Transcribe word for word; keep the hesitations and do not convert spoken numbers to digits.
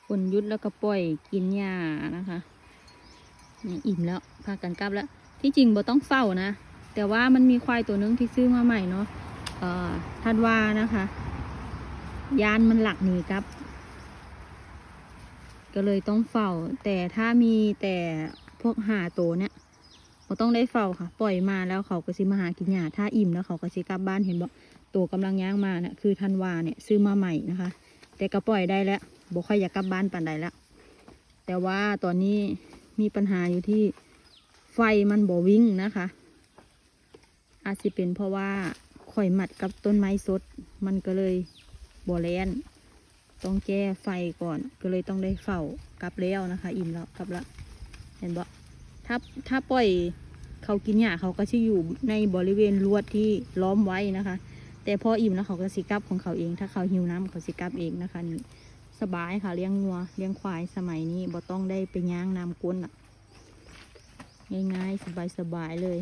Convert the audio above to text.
ฝนหยุดแล้วก็ปล่อยกินหญ้านะคะ นี่อิ่มแล้ว พากันกลับแล้ว ที่จริงบ่ต้องเฝ้านะ แต่ว่ามันมีควายตัวหนึ่งที่ซื้อมาใหม่เนาะ เอ่อ ธันวานะคะ ย่านมันลักหนีกลับ ก็เลยต้องเฝ้า แต่ถ้ามีแต่พวกห้าตัวเนี่ย บ่ต้องได้เฝ้าค่ะ ปล่อยมาแล้วเขาก็สิมาหากินหญ้า ถ้าอิ่มแล้วเขาก็สิกลับบ้าน เห็นบ่ ตัวกำลังย่างมาเนี่ย คือธันวาเนี่ย ซื้อมาใหม่นะคะ แต่ก็ปล่อยได้แล้ว บ่ค่อยอยากกลับบ้านปานใดแล้ว แต่ว่าตอนนี้มีปัญหาอยู่ที่ไฟมันบ่วิ่งนะคะ อาจสิเป็นเพราะว่าข่อยมัดกับต้นไม้สด มันก็เลยบ่แล่น ต้องแก้ไฟก่อน ก็เลยต้องได้เฝ้ากลับแล้วนะคะ อิ่มแล้วกลับละ เห็นบ่ ถ้า ถ้าปล่อยเขากินหญ้า เขาก็สิอยู่ในบริเวณลวดที่ล้อมไว้นะคะ แต่พออิ่มแล้วเขาก็สิกลับของเขาเอง ถ้าเขาหิวน้ำเขาสิกลับเองนะคะ นี่สบายค่ะ เลี้ยงงัวเลี้ยงควายสมัยนี้บ่ต้องได้ไปย่างน้ำก้นละ ง่ายๆ สบายๆ เลย